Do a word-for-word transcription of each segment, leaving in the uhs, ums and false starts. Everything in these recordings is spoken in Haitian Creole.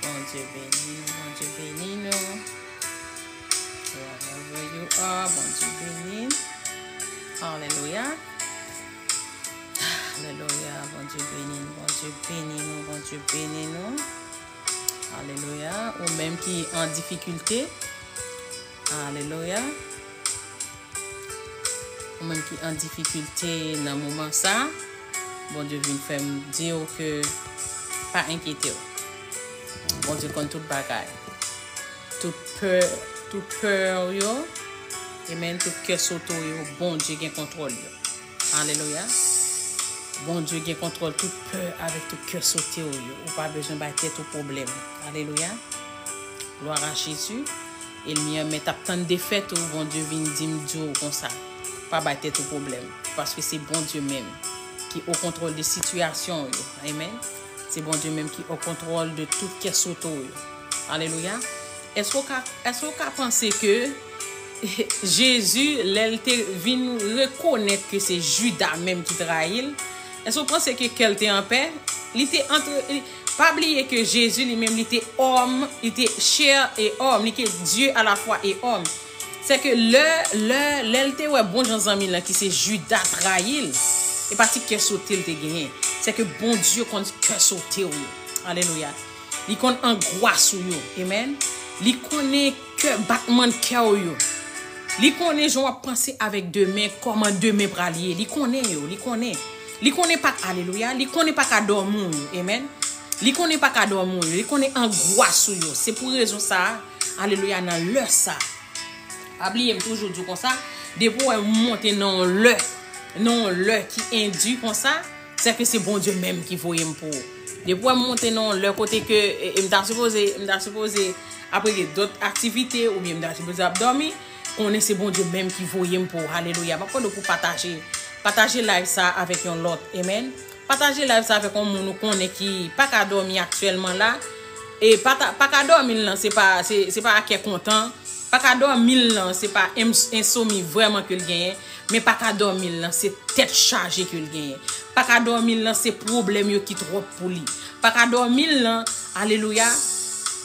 Bondye beni nou, Bondye beni nou. Wherever you are, Bondye beni. Alelouya. Alelouya, Bondye beni nou, Bondye beni nou, Bondye beni nou. Alelouya. Ou menm ki an difikilte. Alelouya. Ou menm ki an difikilte nan moman sa, Bondye vin fè m di w ke pa enkyete w. Bondye konn tout bagay. Tout pè, tout pè w yo, amen, tout kè sote w yo, Bondye gen kontwòl yo. Alelouya. Bondye gen kontwòl tout pè avèk tout kè sote w yo. Ou pa bezwen bay tèt ou pwoblèm. Alelouya. Glwa a Jezi. Ènmi an mèt ap tann defèt ou, Bondye vin di m di w konsa. Pa bay tèt ou pwoblèm. Paske se Bondye menm ki o kontwòl de sitiyasyon w yo. Amen. Se Bondye menm ki o kontwòl de tout kè sote w yo. Alelouya. Èske w ka, èske w ka panse ke Jezi, lè l te vin rekonèt ke se Jida menm ki trayi l, èske w panse ke kè l te anpè? Li te antre, li, pa bliye ke Jezi li menm, li te òm, li te chè e òm, li te Dye alafwa e òm. Se ke lè, lè, lè l te wè bon jan zanmi l lan ki se Jida trayi l, e pa ti kè sote l te genyen. Se ke Bondye konn kè sote w yo. Alelouya. Li konn angwas ou yo. Amen. Li konnen kè, batman kè w yo. Li konnen jan w ap panse avèk demen, kòman demen pral ye. Li konnen yo, li konnen. Li konnen pa, alelouya, li konnen pa ka dòmi w yo. Amen. Li konnen pa ka dòmi w yo. Li konnen angwas ou yo. Se pou rezon sa a, alelouya, nan lè sa a. Pa bliye m toujou di w konsa, depi w wè m monte nan yon lè, nan yon lè ki endi konsa, se ke se Bondye menm ki voye m pou ou. Depi w wè m monte nan yon lè kote ke, e, e, m ta sipoze, m ta sipoze ap regle dòt aktivite, oubyen m ta sipoze ap dòmi, konnen se Bondye menm ki voye m pou ou. Alelouya. M ap mande w pou pataje, pataje live sa avèk yon lòt. Amen. Pataje live sa avèk yon moun ou konnen ki pa ka dòmi aktyèlman la. E pa ta, pa ka dòmi l lan, se pa, se, se pa a kè kontan. Pa ka dòmi l lan, se pa ens-, ensomi vrèman ke l genyen. Men pa ka dòmi l lan, se tèt chaje ke l genyen. Pa ka dòmi l lan, se pwoblèm yo ki twòp pou li. Pa ka dòmi l lan, alelouya,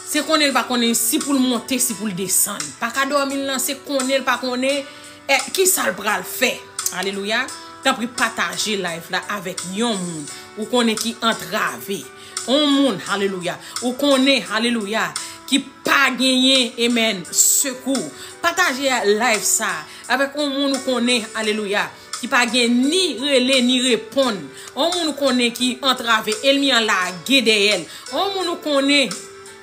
se konnen l pa konnen si pou l monte, si pou l desann. Pa ka dòmi l lan, se konnen l pa konnen, e, kisa l pral fè. Alelouya. Tanpri pataje live la avèk yon moun ou konnen ki antrave. Yon moun, alelouya, ou konnen, alelouya, ki pa genyen, amen, sekou. Pataje live sa avèk yon moun ou konnen, alelouya, ki pa gen ni rele ni reponn. Yon moun ou konnen ki antrave, ènmi an lage dèyè l. Yon moun ou konnen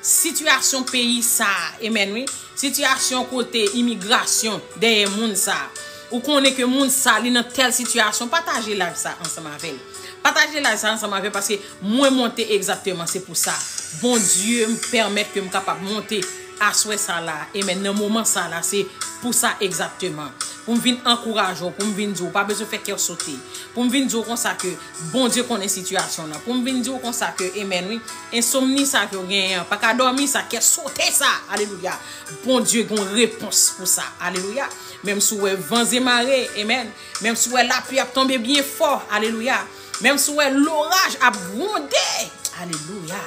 sitiyasyon peyi sa, amen, wi. Sitiyasyon kote imigrasyon dèyè moun sa. Ou konnen ke moun sa, li nan tèl sitiyasyon, pataje live sa ansanm avè l. Pataje live sa ansanm avè l, paske mwen monte egzakteman, se pou sa. Bondye m pèmèt ke m kapab monte aswè sa la, amen, nan moman sa la, se pou sa egzakteman. Pou m vin ankouraje w, pou m vin di w, pa bezwen fè kè w sote. Pou m vin di w konsa ke Bondye konnen sitiyasyon w lan. Pou m vin di w konsa ke, amen, wi, ensomni sa ke w genyen an, pa ka dòmi sa, kè sote sa, alelouya. Bondye gon repons pou sa, alelouya. Menm si w wè van zemare, amen. Menm si w wè lapli ap tonbe byen fò, alelouya. Menm si w wè loraj ap gwonde, alelouya,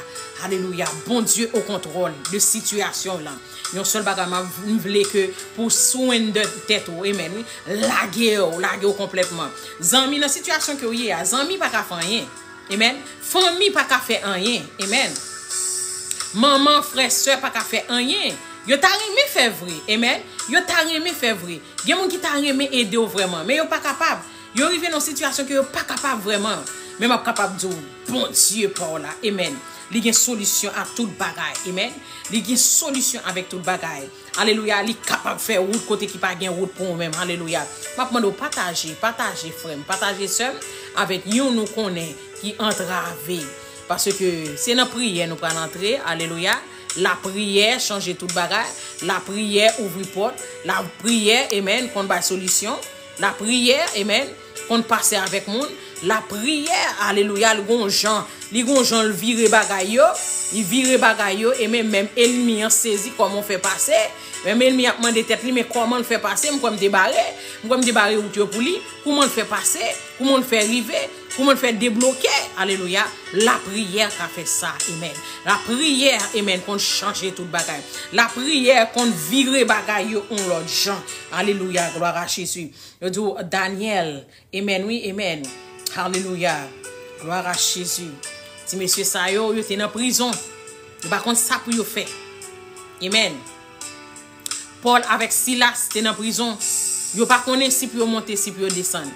alelouya. Bondye o kontwòl de sitiyasyon w lan. Yon sèl bagay m ap, m vle ke pou swende tèt ou, amen, wi. Lage w, lage w konplètman. Zanmi, nan sitiyasyon ke w ye a, zanmi pa ka fè anyen. Amen. Fanmi pa ka fè anyen. Amen. Manman, frè, sè pa ka fè anyen. Yo ta renmen fè vre. Amen. Yo ta renmen fè vre. Gen moun ki ta renmen ede w vrèman, men yo pa kapab. Yo rive nan sitiyasyon ke yo pa kapab vrèman. Men m ap kapab di w, Bondye pa w la. Amen. Li gen solisyon a tout bagay. Amen. Li gen solisyon avèk tout bagay. Alelouya, li kapab fè wout kote ki pa gen wout pou ou menm. Alelouya. M ap mande w pataje, pataje frè m, pataje sè m avèk youn ou konnen ki antrave. Paske se nan priyè nou pral antre. Alelouya. Lapriyè chanje tout bagay. Lapriyè ouvri pòt. Lapriyè, amen, konn bay solisyon. Lapriyè, amen, konn pase avèk moun. Lapriyè, alelouya, li gon jan, li gon jan l vire bagay yo. Li vire bagay yo, e men menm ènmi an sezi kòman w fè pase. Men, men, men, ap mande tèt li, men kòman l fè pase? M kwè m te bare, m kwè m te bare wout yo pou li. Kouman l fè pase? Kouman l fè rive? Kouman l fè debloke? Alelouya. Lapriyè ka fè sa. Amen. Lapriyè, amen, konn chanje tout bagay. Lapriyè konn vire bagay yo yon lòt jan. Alelouya. Glwa a Jezi. Yo di w, Daniel, amen, wi, amen. Alelouya. Glwa a Jezi. Ti mesye sa yo, yo te nan prizon. Yo pa konn sa pou yo fè. Amen. Pòl avèk Silas te nan prizon. Yo pa konnen si pou yo monte, si pou yo desann.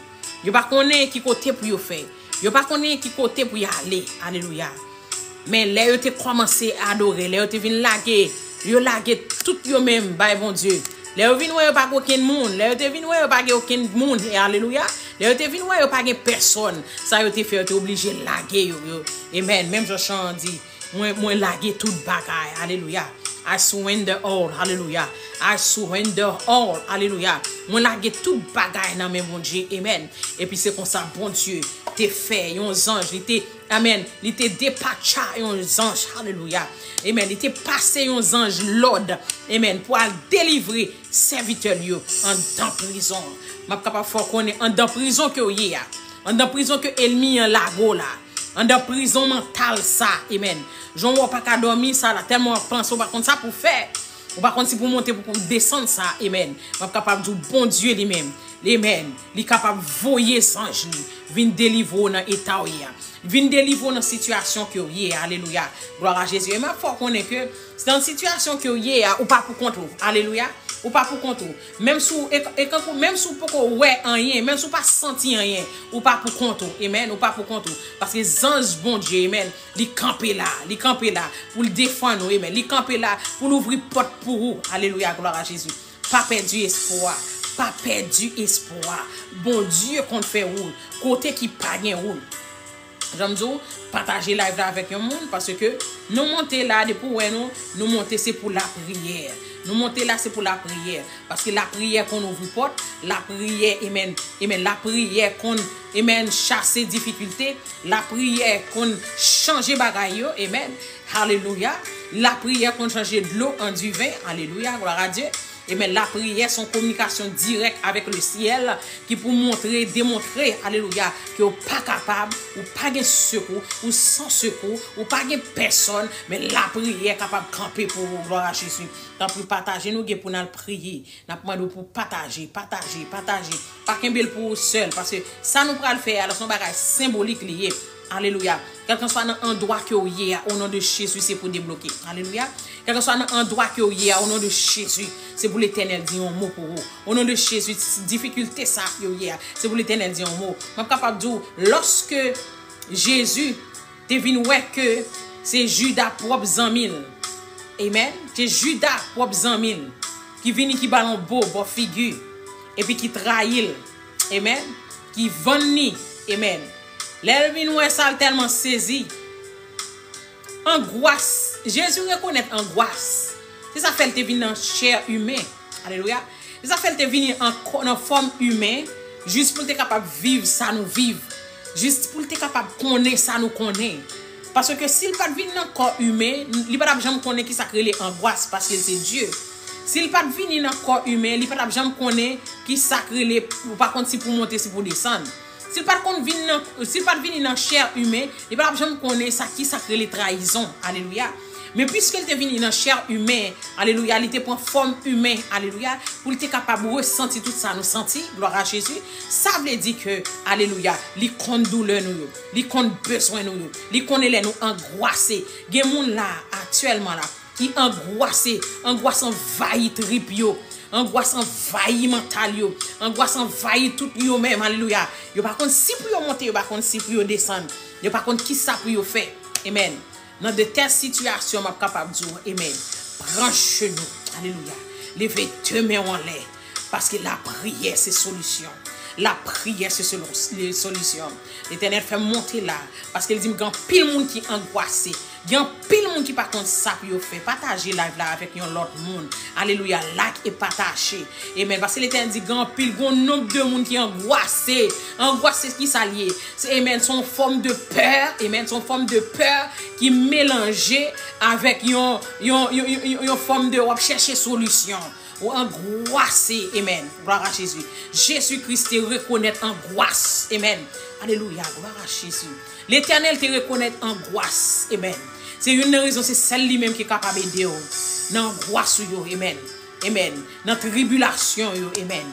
Yo pa konnen ki kote pou yo fè. Yo pa konnen ki kote pou y ale. Alelouya. Men lè yo te kòmanse adore, lè yo te vin lage, yo lage tout yo menm bay Bondye. Lè yo vin wè yo pa gen okenn moun, lè yo te vin wè yo pa gen okenn moun, e alelouya, lè yo te vin wè yo pa gen pèsòn, sa yo te fè, yo te oblije lage yo, yo. Amen. Menm jan chan an di, mwen, mwen lage tout bagay, alelouya. I surrender all, alelouya. I surrender all, alelouya. Mwen lage tout bagay nan men Bondye, amen. Epi se konsa Bondye te fè yon zanj, li te Amen. Li te depatcha yon zanj. Alelouya. Amen. Li te pase yon zanj lòd. Amen. Pou al delivre sèvitè l yo anndan prizon. M ap kapab fè w konnen anndan prizon ke w ye a. Anndan prizon ke ènmi an lage w la. Anndan prizon mantal sa. Amen. Jan w pa ka dòmi sa la. Tèlman w ap panse, w pa konn sa pou w fè. Ou pa konn si pou w monte, pou w desann sa. Amen. M ap kapab di w, Bondye li menm. Amen. Li kapab voye zanj li vin delivre w nan eta w ye a. Vin delivre w nan sitiyasyon ke w ye a. Alelouya. Glwa a Jezi. E m ap fè w konnen ke nan sitiyasyon ke w ye a, ou pa pou kont ou. Alelouya. Ou pa pou kont ou. Menm si w, e, e kankou, menm si w poko wè anyen, menm si w pa santi anyen, ou pa pou kont ou. Amen. Ou pa pou kont ou. Paske zanj Bondye, amen, li kanpe la. Li kanpe la pou l defann ou. Amen. Li kanpe la pou l ouvri pòt pou ou. Alelouya. Glwa a Jezi. Pa pèdi espwa. Pa pèdi espwa. Bondye konn fè wout kote ki pa gen wout. Jan m di w, pataje live la avèk yon moun, paske nou monte la, depi w wè nou, nou monte se pou lapriyè. Nou monte la se pou lapriyè. Paske lapriyè konn ouvri pòt, lapriyè, amen, amen, lapriyè konn, amen, chase difikilte, lapriyè konn chanje bagay yo, amen, alelouya. Lapriyè konn chanje dlo an diven, alelouya, glwa a Dye. Amen. Lapriyè se yon kominikasyon dirèk avèk le syèl ki pou montre, demontre, alelouya, ke w pa kapab, ou pa gen sekou, ou san sekou, ou pa gen pèsòn, men lapriyè kapab kanpe pou ou, glwa a Jezi. Tanpri pataje, nou gen pou n al priye. N ap mande w pou pataje, pataje, pataje. Pa kenbe l pou ou sèl, paske sa nou pral fè a, se yon bagay senbolik li ye. Alelouya. Kèlkanswa nan andwa ke w ye a, o non de Jezi, se pou debloke. Alelouya. Kèlkanswa nan andwa ke w ye a, o non de Jezi, se pou Letènèl di yon mo pou ou. O non de Jezi, difikilte sa ke w ye a, se pou Letènèl di yon mo. M ap kapab di w, lòske Jezi te vin wè ke se Jida pwòp zanmi l. Amen. Se Jida pwòp zanmi l ki vini, ki ba l yon bo bò figi, epi ki trayi l. Amen. Ki vann li. Amen. Lè l vin wè sa, l tèlman sezi. Angwas. Jezi rekonèt angwas. Se sa fè l te vin nan chè imen. Alelouya. Se sa fè l te vini an kò, nan fòm imen, jis pou l te kapab viv sa nou viv. Jis pou l te kapab konnen sa nou konnen. Paske si l pa t vin nan kò imen, li pa t ap janm konnen ki sa k rele angwas, paske l se Dye. Si l pa t vini nan kò imen, li pa t ap janm konnen ki sa k rele, ou pa konn si pou w monte, si pou w desann. Si l pa t konn vin nan, si l pa t vini nan chè imen, li pa t ap janm konnen sa, ki sa k rele trayizon. Alelouya. Men piske l te vini nan chè imen, alelouya, li te pran fòm imen, alelouya, pou l te kapab resanti tout sa nou santi, glwa a Jezi. Sa vle di ke, alelouya, li konn doulè nou yo, li konn bezwen nou yo, li konnen lè nou angwase. Gen moun la, aktyèlman la, ki angwase, angwas anvayi trip yo, angwas anvayi mantal yo, angwas anvayi tout yo menm, alelouya. Yo pa konn si pou yo monte, yo pa konn si pou yo desann, yo pa konn ki sa pou yo fè. Amen. Nan de tèl sitiyasyon, m ap kapab di w, amen, pran jenou, alelouya, leve de men w anlè, paske lapriyè se solisyon. Lapriyè se solo- le- solisyon. Letènèl fè m monte la, paske l di m gen anpil moun ki angwase. Gen anpil moun ki pa konn sa pou yo fè. Pataje live la avèk yon lòt moun. Alelouya, like e pataje. Amen. Paske Letènèl di gen anpil, gen yon nonb de moun ki angwase. Angwase ki sa l ye? Se, amen, se yon fòm de pè. Amen. Se yon fòm de pè ki melanje avèk yon, yon, yon, yon, yon, yon fòm de w ap chèche solisyon. Ou angwase, amen. Glwa a Jezi. Jezi Kris te rekonèt angwas, amen. Alelouya, glwa a Jezi. Letènèl te rekonèt angwas, amen. Se youn nan rezon, se sèl li menm ki kapab ede w nan angwas ou yo, amen. Amen. Nan tribilasyon yo, amen.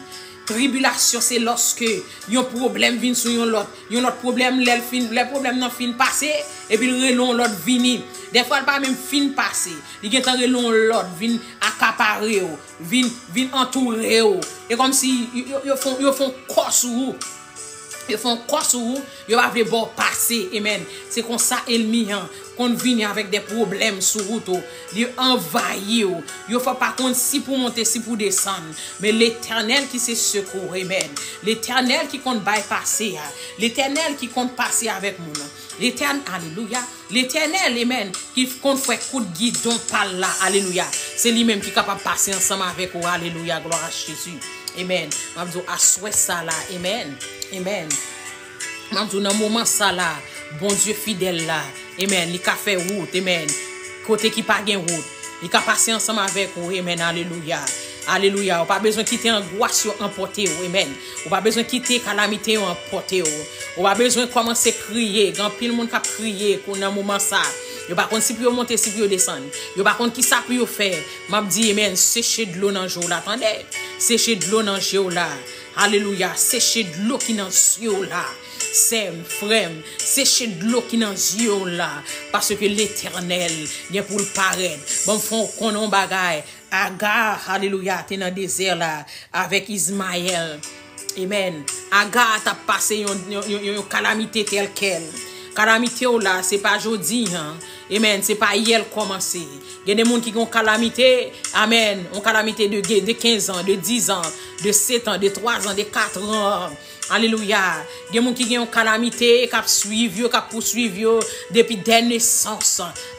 Tribilasyon se lòske yon pwoblèm vin sou yon lòt, yon lòt pwoblèm, lè l fin, lè pwoblèm nan fin pase, epi l rele yon lòt vini. Dèfwa l pa menm fin pase, li gentan rele yon lòt vin akapare w, vin, vin antoure w. E kòmsi yo, yo, yo fon, yo fon kò sou ou. Yo fon kò sou ou, yo pa vle ba w pase. Amen. Se konsa ènmi an konn vini avèk de pwoblèm sou wout ou. Li anvayi w. Yo fè w pa konn si pou w monte, si pou w desann. Men Letènèl ki se sekou w. Amen. Letènèl ki konn bay pase a. Letènèl ki konn pase avèk moun. Letènèl, alelouya. Letènèl, amen, ki konn fè kout gidon pa l la, alelouya. Se li menm ki kapab pase ansanm avèk ou, alelouya, glwa a Jezi. Amen. M ap di w aswè sa la, amen. Amen. M ap di w nan moman sa la, Bondye fidèl la, amen, li ka fè wout, amen. Kote ki pa gen wout, li ka pase ansanm avèk ou, amen, alelouya. Alelouya. Ou pa bezwen kite angwas yo anpòte w. Amen. Ou pa bezwen kite kalamite yo anpòte w. Ou pa bezwen kòmanse kriye. Gen anpil moun k ap kriye kou nan moman sa. Yo pa konn si pou yo monte, si pou yo desann. Yo pa konn ki sa pou yo fè. M ap di, amen, seche dlo nan je w la, tande. Seche dlo nan je w la. Alelouya. Seche dlo ki nan zye w la. Sè m, frè m, seche dlo ki nan zye w la. Paske Letènèl gen pou l parèt. Ban m fè w konnen yon bagay. Aga, alelouya, te nan dezè la avèk Izmayèl. Amen. Aga t ap pase yon, yon, yon, yon, yon kalamite tèlkèl. Kalamite w la, se pa jodi an. Amen. Se pa yè l kòmanse. Gen de moun ki gen yon kalamite, amen, yon kalamite de, de kenz an, de diz an, de sèt an, de twa zan, de kat an. Alelouya. Gen moun ki gen yon kalamite k ap swiv yo, k ap pouswiv yo depi dè nesans.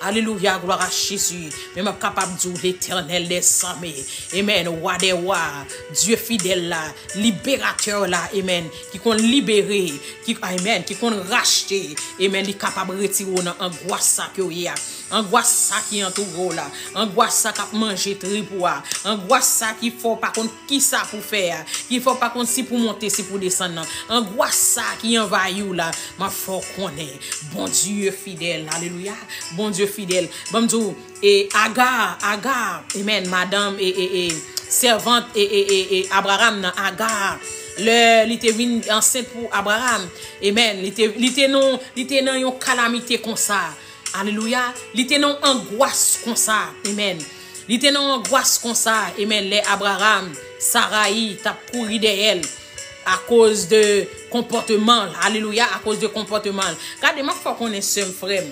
Alelouya, glwa a Jezi. Men m ap kapab di w, Letènèl dèzame. Amen. Wa dè wa, Dye fidèl la, liberatè la, amen, ki konn libere, ki, amen, ki konn rachte, amen, li kapab retire w nan angwas sa ke w ye a. Angwas sa ki antoure w la. Angwas sa k ap manje trip ou a. Angwas sa ki fè w pa konn ki sa pou fè a. Ki fè w pa konn si pou monte, si pou desann nan. Angwas sa ki anvayi w la. M ap fè w konnen. Bondye fidèl. Alelouya. Bondye fidèl. Ban m di w, e Aga, Aga, amen, madanm, e, e, e, sèvant, e, e, e, e, Abraham nan, Aga, lè li te vin ansent pou Abraham, amen, li te, li te nan, li te nan yon kalamite konsa. Alelouya. Li te nan yon angwas konsa. Amen. Li te nan yon angwas konsa. Amen. Lè Abraham, Sarayi t ap kouri dèyè l akoz de konpòteman l. Alelouya. Akoz de konpòteman l. Gade, m ap fè w konnen, sè m, frè m.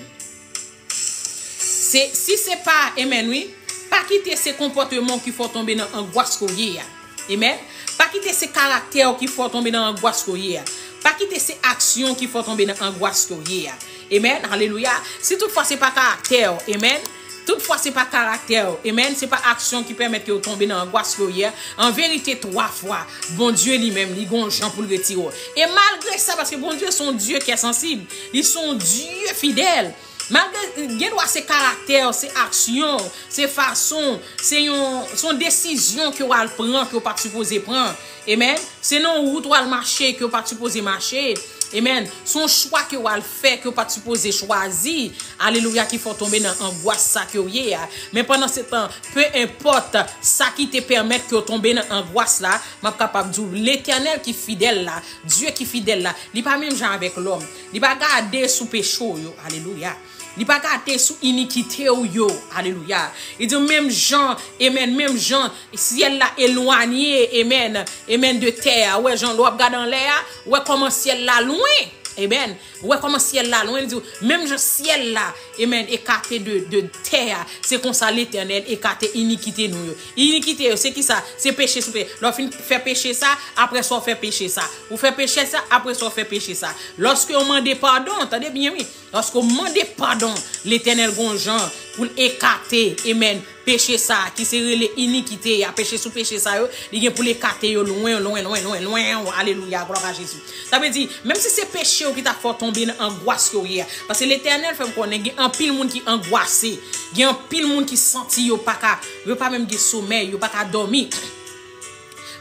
Se, si se pa, amen, wi. Pa kite se konpòteman w ki fè w tonbe nan angwas ke w ye a. Amen. Pa kite se karaktè w ki fè w tonbe nan angwas ke w ye a. Pa kite se aksyon w ki fè w tonbe nan angwas ke w ye a. Amen. Alelouya. Si toutfwa se pa karaktè w, amen. Toutfwa se pa karaktè w, amen. Se pa aksyon ki pèmèt ke w tonbe nan angwas ke w ye a. An verite, twa fwa, Bondye li menm, li gon jan pou l retire w. E malgre sa, paske Bondye se yon Dye kè sansib, li se yon Dye fidèl. Malgre, gen dwa se karaktè w, se aksyon w, se fason w, se yon, se yon desizyon ke w al pran, ke w pa t sipoze pran. Amen. Se nan yon wout w al mache ke w pa t sipoze mache. Amen. Se yon chwa ke w al fè ke w pa t sipoze chwazi. Alelouya, ki fè w tonbe nan angwas sa ke w ye a. Men pandan se tan, pe enpòt sa ki te pèmèt ke w tonbe nan angwas la, m ap kapab di w, Letènèl ki fidèl la, Dye ki fidèl la, li pa menm jan avèk lòm. Li pa gade sou peche w yo. Alelouya. Li pa gade sou inikite w yo. Alelouya. Li di menm jan, amen, menm jan syèl la elwanye, amen, amen, de tè a. Ou wè jan lè w ap gade anlè a, ou wè kòman syèl la lwen. Amen. Ou wè kòman syèl la lwen, li di w, menm jan syèl la, amen, ekate de, de tè a, se konsa Letènèl ekate inikite nou yo. Inikite yo, se ki sa? Se peche sou peche. Lè w fin fè peche sa, apre sa w fè peche sa. Ou fè peche sa, apre sa w fè peche sa. Lòske w mande padon, tande byen wi, lòske w mande padon, Letènèl gon jan pou l ekate, amen, peche sa a, ki se rele inikite a, peche sou peche sa yo, li gen pou l ekate yo lwen, lwen, lwen, lwen, lwen. Alelouya, glwa a Jezi. Sa vle di, menm si se peche w ki t ap fè w tonbe nan angwas ke w ye a. Paske Letènèl fè m konnen gen anpil moun ki angwase, gen anpil moun ki santi yo pa ka, yo pa menm gen somèy, yo pa ka dòmi.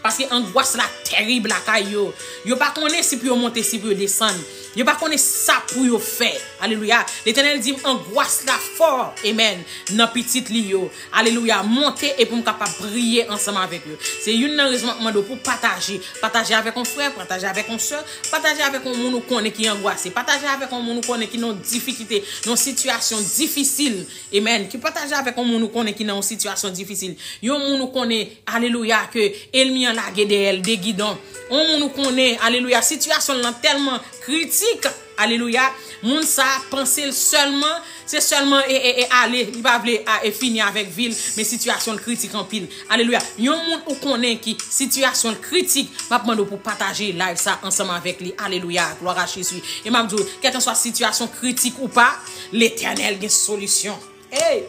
Paske angwas la tèrib lakay yo. Yo pa konnen si pou yo monte, si pou yo desann. Yo pa konnen sa pou yo fè. Alelouya. Letènèl di m, angwas la fò. Amen. Nan pitit li yo. Alelouya. Monte epi m kapab priye ansanm avèk yo. Se youn nan rezon m ap mande w pou pataje. Pataje avèk yon frè, pataje avèk yon sè, pataje avèk yon moun ou konnen ki angwase. Pataje avèk yon moun ou konnen ki nan yon difikilte, nan yon sitiyasyon difisil. Amen. Ki pataje avèk yon moun ou konnen ki nan yon sitiyasyon difisil. Yon moun ou konnen, alelouya, ke ènmi an lage dèyè l de gidon. Yon moun ou konnen, alelouya, sitiyasyon l lan tèlman kritik, alelouya, moun sa a panse l sèlman, se sèlman e, e, e ale, li pa vle a, e fini avèk vi l, men sitiyasyon l kritik anpil. Alelouya. Yon moun ou konnen ki sitiyasyon l kritik, m ap mande w pou pataje live sa ansanm avèk li. Alelouya. Glwa a Jezi. E m ap di w, kèlkeswa sitiyasyon kritik ou pa, Letènèl gen solisyon. Hey!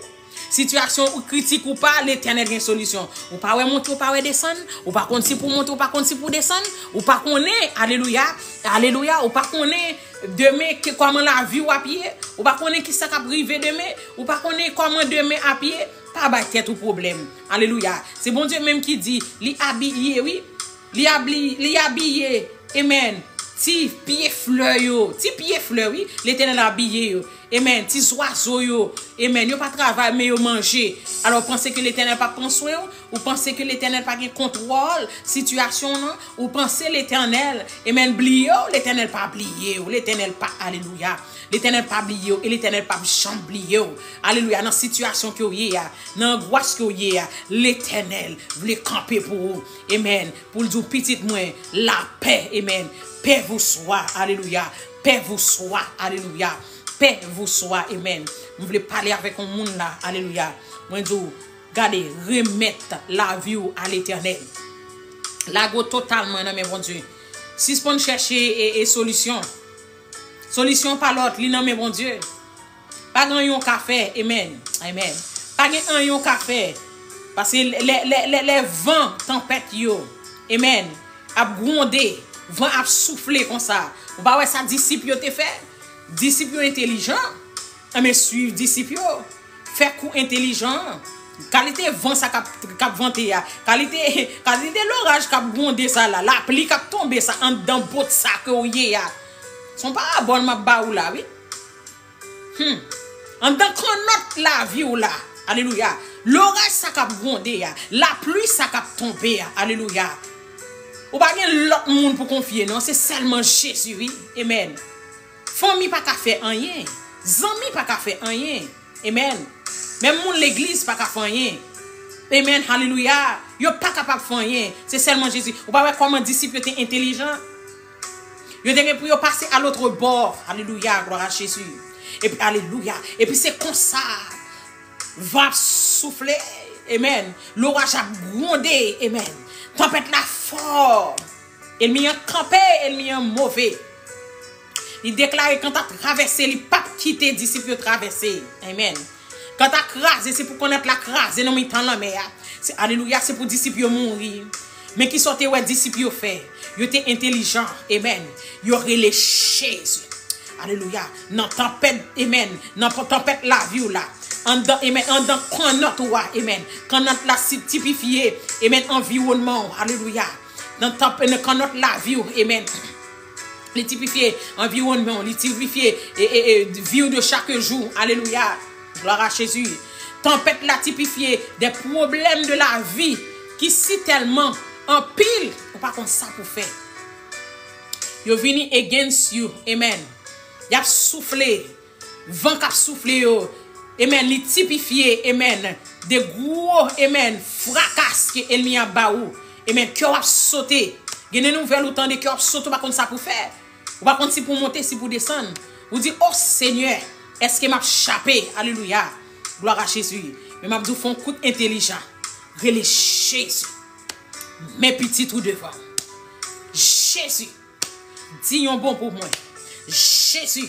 Sitiyasyon ou kritik ou pa, Letènèl gen solisyon. Ou pa wè monte, ou pa wè desann, ou pa konn si pou monte, ou pa konn si pou desann, ou pa konnen, alelouya, alelouya, ou pa konnen demen ke, kòman lavi w ap ye, ou pa konnen ki sa k ap rive demen, ou pa konnen kòman demen ap ye, pa bay tèt ou pwoblèm. Alelouya. Se Bondye menm ki di, li abiye, wi. Li abli-, li abiye, amen, ti pye flè yo. Ti pye flè, wi. Letènèl abiye yo. Amen. Ti zwazo yo. Amen. Yo pa travay, men yo manje. Alò, ou panse ke Letènèl pa pran swen w? Ou panse ke Letènèl pa gen kontwòl sitiyasyon w lan? Ou panse Letènèl, amen, bliye w? Letènèl pa bliye w. Letènèl pa, alelouya. Letènèl pa bliye w e Letènèl p ap janm bliye w. Alelouya. Nan sitiyasyon ke w ye a, nan angwas ke w ye a, Letènèl vle kanpe pou ou. Amen. Pou l di w, pitit mwen, lapè, amen. Pè vouswa, alelouya. Pè vouswa, alelouya. Pè vouswa, amen. M vle pale avèk yon moun la, alelouya. Mwen di w, gade, remèt lavi w a Letènèl. Lage w totalman nan men Bondye. Sispann chèche e, e solisyon. Solisyon pa lòt, li nan men Bondye. Pa gen anyen w ka fè. Amen. Amen. Pa gen anyen w ka fè. Paske lè, lè, lè, lè van tanpèt yo, amen, ap gwonde, van ap soufle konsa. Ou pa wè sa disip yo te fè? Disip yo entelijan. Enben, swiv disip yo. Fè kou entelijan an. Kalite van sa k ap, k ap vante a. Kalite, kalite loraj k ap gwonde sa la. Lapli k ap tonbe sa anndan bòt sa ke w ye a. Se yon parabòl m ap ba ou la, wi. Hmm. Anndan kannòt lavi w la. Alelouya. Loraj sa k ap gwonde a. Lapli sa k ap tonbe a. Alelouya. Ou pa gen lòt moun pou konfye, non. Se sèlman Jezi, wi. Amen. Fanmi pa ka fè anyen. Zanmi pa ka fè anyen. Amen. Menm moun legliz pa ka fè anyen. Amen. Alelouya. Yo pa kapab fè anyen. Se sèlman Jezi. Ou pa wè kòman disip yo te entelijan? Yo te gen pou yo pase a lòt bò. Alelouya. Glwa a Jezi. Epi, alelouya. Epi se konsa. Van ap soufle. Amen. Loraj ap gwonde. Amen. Tanpèt la fò. Ènmi an kanpe, ènmi an move. Li deklare kanta travèse, li p ap kite disip yo travèse. Amen. Kanta kraze, se pou kannòt la kraze nan mitan lanmè a. Se, alelouya, se pou disip yo mouri. Men kisa w te wè disip yo fè? Yo te entelijan. Amen. Yo rele Jezi. Alelouya. Nan tanpèt, amen. Nan tanpèt lavi w la. Anndan, amen. Anndan kannòt ou a, amen. Kannòt la si tipifye, amen, anviwònman w. Alelouya. Nan tanp, nan kannòt lavi w, amen. Li tipifye anviwònman w, li tipifye, e, e, e, vi w de chak jou. Alelouya. Glwa a Jezi. Tanpèt la tipifye de pwoblèm de lavi ki si tèlman anpil, ou pa konn sa pou fè. Yo vini against you. Amen. Y ap soufle. Van k ap soufle yo. Amen. Li tipifye. Amen. De gwo, amen, frakas ke ènmi an ap ba ou. Amen. Kè w ap sote. Gen de nouvèl ou tande, kè w ap sote, ou pa konn sa pou fè. Ou pa konn si pou w monte, si pou w desann. Ou di, "O Senyè, èske m ap chape?" Alelouya. Glwa a Jezi. Men m ap di w, fè yon kout entèlijan. Rele Jezi. Men pitit ou devan. Jezi, di yon bon pou mwen. Jezi,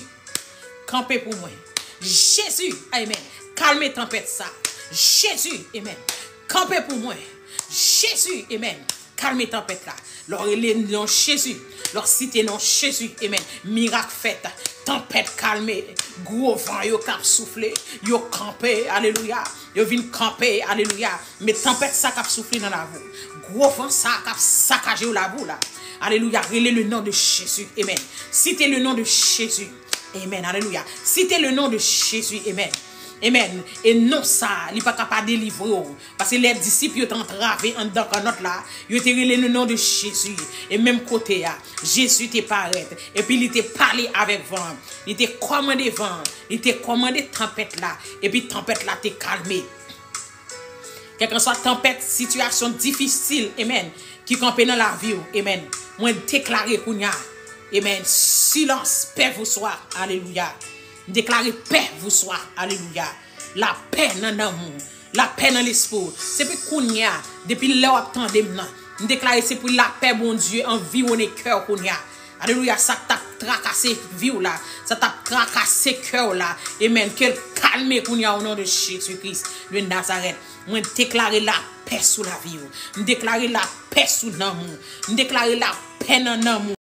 kanpe pou mwen. Jezi, amen. Kalme tanpèt sa. Jezi, amen. Kanpe pou mwen. Jezi, amen. Kalme tanpèt la. Lè w rele non Jezi, lè w site non Jezi, amen. Mirak fèt. Tanpèt kalme. Gwo van yo k ap soufle, yo kanpe. Alelouya. Yo vin kanpe. Alelouya. Men tanpèt sa k ap soufle nan lavi w, gwo van sa k ap sakaje w lavi w la. Alelouya. Rele le non de Jezi. Amen. Site le non de Jezi. Amen. Alelouya. Site le non de Jezi. Amen. Amen. E non sa, li pa ka pa delivre w. Paske lè disip yo te antrave anndan kannòt la, yo te rele le non de Jezi. E menm kote a, Jezi te parèt. Epi li te pale avèk van an. Li te kòmande van an. Li te kòmande tanpèt la. Epi tanpèt la te kalme. Kèlkanswa tanpèt, sitiyasyon difisil, amen, ki kanpe nan lavi w, amen. Mwen deklare kounye a, amen, silans, pè vouswa, alelouya. M deklare pè vouswa, alelouya. Lapè nan nanm ou, lapè nan lespri w. Se pou kounye a, depi lè w ap tande m nan, m deklare se pou lapè Bondye anviwone kè w kounye a. Alelouya, sa k t ap trakase vi w la, sa t ap trakase kè w la, amen, ke l kalme kounye a, o non de Jezi Kris de Nazarèt. Mwen deklare lapè sou lavi w. M deklare lapè sou nanm ou. M deklare lapè nan nanm ou.